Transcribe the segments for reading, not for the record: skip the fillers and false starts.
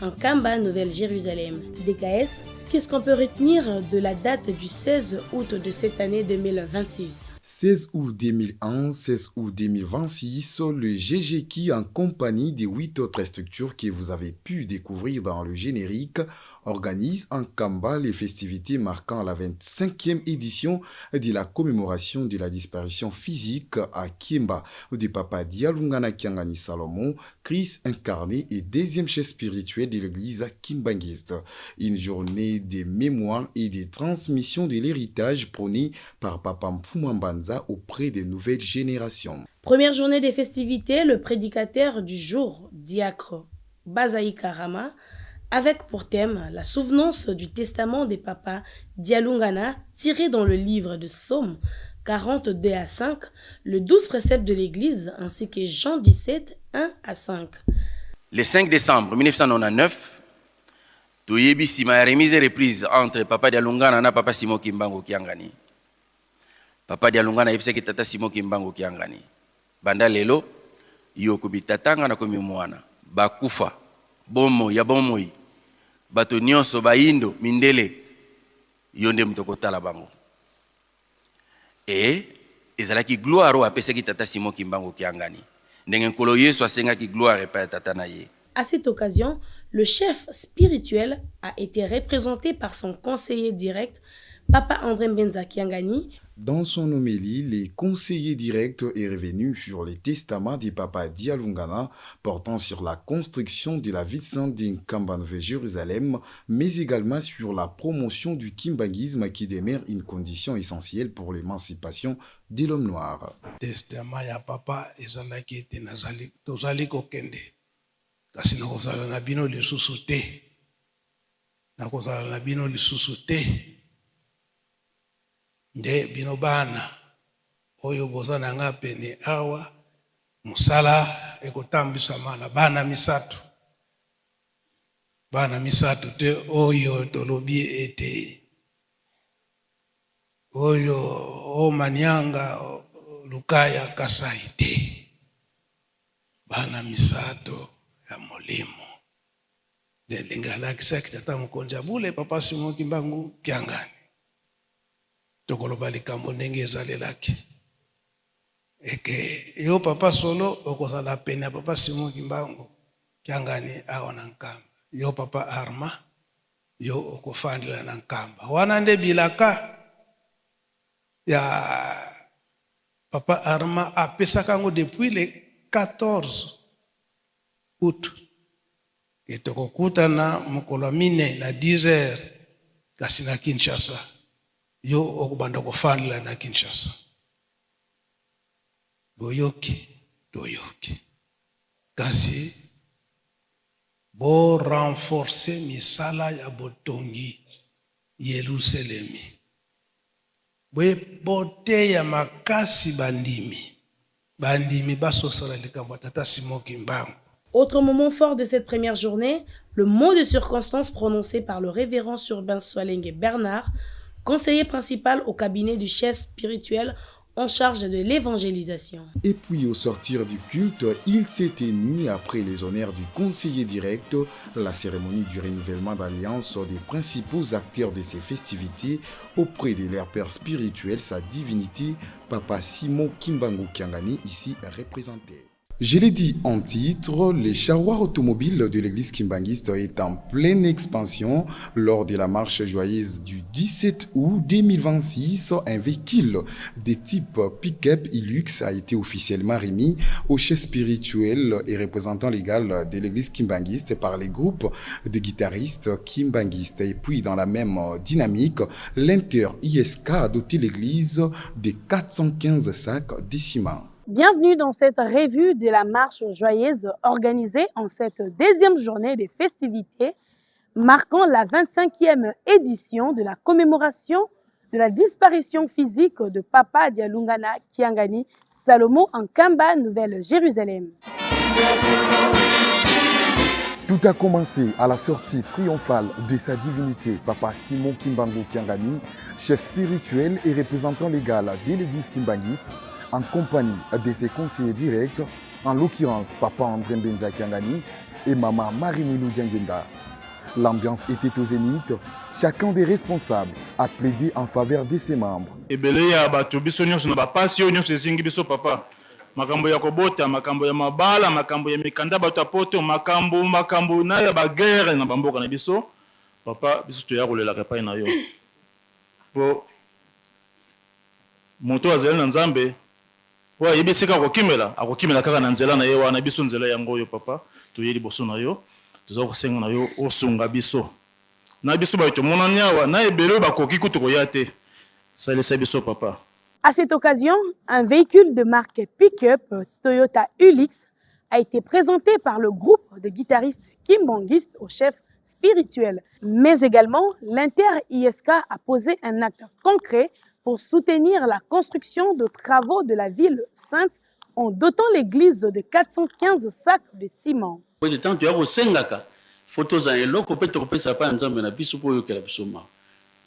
Nkamba, Nouvelle-Jérusalem. DKS, qu'est-ce qu'on peut retenir de la date du 16 août de cette année 2026? 16 août 2001, 16 août 2026, le GGKI en compagnie des 8 autres structures que vous avez pu découvrir dans le générique organise en Nkamba les festivités marquant la 25e édition de la commémoration de la disparition physique à Kiemba du papa Dialungana Kiangani Salomon, Christ incarné et deuxième chef spirituel de l'église kimbanguiste. Une journée de mémoire et de transmission de l'héritage prôné par Papa Mfumu Mbanza auprès des nouvelles générations. Première journée des festivités, le prédicateur du jour, diacre Bazaï Karama, avec pour thème la souvenance du testament des papas Dialungana, tiré dans le livre de Psaume 42 à 5, le 12 préceptes de l'Église, ainsi que Jean 17, 1 à 5. Le 5 décembre 1999, toyebi nsima ya remise et reprise entre papa Dialungana na papa Simon Kimbangu Kiangani. Papa Dialungana ayebisaki tata Simon Kimbangu Kiangani: banda lelo yo okomi tata, nga nakomi mwana. Bakufa bomoi ya bomoi, bato nyonso bayindo mindele, yo nde moto okotala bango. E ezalaki gloire oyo apesaki tata Simon Kimbangu Kiangani, ndenge Nkolo Yesu asengaki gloire epai ya tata na ye. À cette occasion, le chef spirituel a été représenté par son conseiller direct, Papa André Mbenza Kiangani. Dans son homélie, les conseillers directs est revenu sur les testaments du papa Dialungana portant sur la construction de la ville sainte d'Nkamba Nouvelle-Jérusalem, mais également sur la promotion du kimbanguisme qui demeure une condition essentielle pour l'émancipation de l'homme noir. Testament ya papa ezalaki ete nazali tozali kokende, kasi nakozala na bino lisusu te, nakozala na bino lisusu te. Nde bino bana oyo boza na nga pene awa, mosala ekotambwisama na bana misato, bana misato te oyo tolobi ete oyo o Manianga, Lukaya, Kasai te, bana misato ya molimo. Nde ndenge alakisaki tata mokonzi ya bule, papa Simon Kimbangu Kiangani. Tokoloba likambo ndenge ezalelaki eke yo papa solo okozala pene ya papa Simon Kimbangu Kiangani awa na Nkamba, yo papa Arma yo okofandela na Nkamba wana. Nde bilaka ya papa Arma apesaka yango depuis le 14 août ke tokokutana mokolo ya mine na 10 heures, kasi na Kinshasa, yo okobanda kofandela na Kinshasa. Boyoki, toyoki, kasi borenforce misala ya botongi Yelusalemi, boye boteya makasi bandimi, bandimi basosola likambo ya tata Simon Kimbangu. Autre moment fort de cette première journée, le mot de circonstance prononcé par le révérend Surbain Swalenge Bernard, conseiller principal au cabinet du chef spirituel en charge de l'évangélisation. Et puis au sortir du culte, il s'est tenu, après les honneurs du conseiller direct, la cérémonie du renouvellement d'alliance des principaux acteurs de ces festivités auprès de leur père spirituel, sa divinité, Papa Simon Kimbangu Kiangani, ici représenté. Je l'ai dit en titre, le charroi automobile de l'église kimbanguiste est en pleine expansion. Lors de la marche joyeuse du 17 août 2026, un véhicule de type pick-up Hilux a été officiellement remis au chef spirituel et représentant légal de l'église kimbanguiste par les groupes de guitaristes kimbanguistes. Et puis, dans la même dynamique, l'Inter-ISK a doté l'église de 415 sacs de ciment. Bienvenue dans cette revue de la marche joyeuse organisée en cette deuxième journée des festivités marquant la 25e édition de la commémoration de la disparition physique de Papa Dialungana Kiangani Salomon en Nkamba, Nouvelle-Jérusalem. Tout a commencé à la sortie triomphale de sa divinité, Papa Simon Kimbangu Kiangani, chef spirituel et représentant légal de l'église kimbanguiste, en compagnie de ses conseillers directs, en l'occurrence Papa André Mbenza Kiangani. et Maman Marie-Milou Diangienda. L'ambiance était au zénith. Chacun des responsables a plaidé en faveur de ses membres. Ebele ya bato biso nyonso na bapasi oyo nyonso ezingi biso papa, makambo ya kobota, makambo ya mabala, makambo ya mikanda, bato ya poto, makambo makambo na ya baguerre na bamboka na biso papa, biso toya kolelaka epai na yo mpo moto azali na Nzambe oyo ayebi esika akokimela, akokimela kaka na nzela na ye wana. Biso nzela yango oyo papa, toye liboso na yo, toza kosenga na yo osunga biso na biso bayo tomonani awa na ebele oyo bakoki kutu koya te, salisa biso papa. À cette occasion, un véhicule de marque pick-up Toyota Hilux a été présenté par le groupe de guitaristes kimbanguistes au chef spirituel. Mais également, l'Inter-ISK a posé un acte concret pour soutenir la construction de travaux de la ville sainte en dotant l'église de 415 sacs de ciment. Po ete ntango toya kosengaka, fo tozala eloko mpe tokopesa epai ya Nzambe na biso mpo oyokela biso mawa.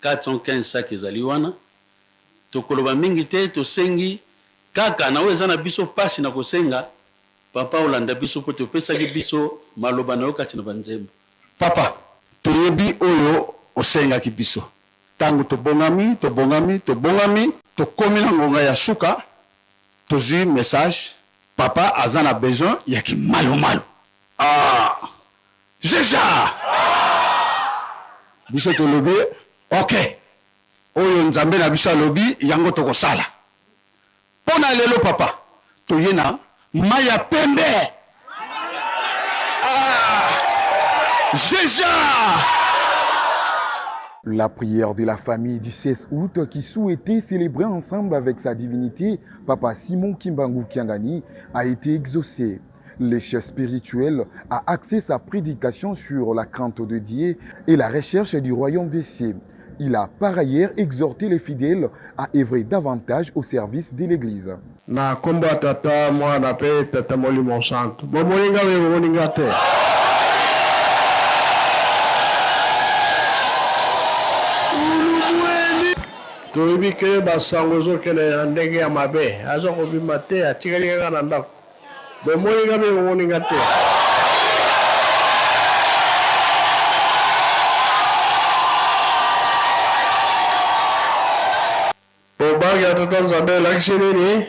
415 sacs ezali wana, tokoloba mingi te, tosengi kaka na oyo eza na biso mpasi na kosenga papa olanda biso mpo topesaki biso maloba na yo kati na banzembo. Papa, toyebi oyo osengaki biso. Tango tobongami, tobongami, tobongami, tokomi na ngonga ya suka, tozui message, papa aza na besoin ya kimalumalu. Ah! Jeja! Biso tolobi, ok! Oyo Nzambe na biso alobi, yango tokosala. Po na lelo papa, toye na mayi ya pembe. Ah! Jeja! La prière de la famille du 16 août qui souhaitait célébrer ensemble avec sa divinité, Papa Simon Kimbangu Kiangani, a été exaucée. Le chef spirituel a axé sa prédication sur la crainte de Dieu et la recherche du royaume des cieux. Il a par ailleurs exhorté les fidèles à œuvrer davantage au service de l'Église. Na kombo ya Tata, Mwana pe Tata Molimo Santu. Bomoni nga oyo bomoni nga te. Toyebi ke ba sango ezokende na ndenge ya mabe, aza kobima te, atikali kaka na ndako. Bomoni nga pe bomoni nga te. Bobangi ya Tata Nzambe elakisi nini?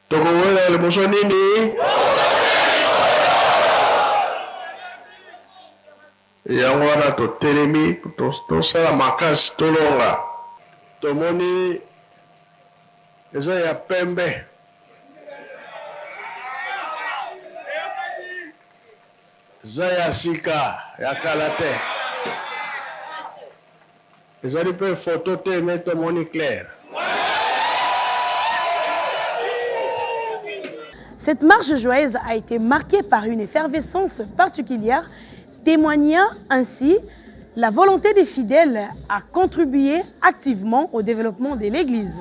Tokowela liboso nini? Yango wana totelemi tosala makasi tolonga. Tomoni eza ya pembe. Eza ya sika, ya kala te. Ezali pe photo te mais tomoni clair. Cette marche joyeuse a été marquée par une effervescence particulière, témoignant ainsi la volonté des fidèles à contribuer activement au développement de l'Église.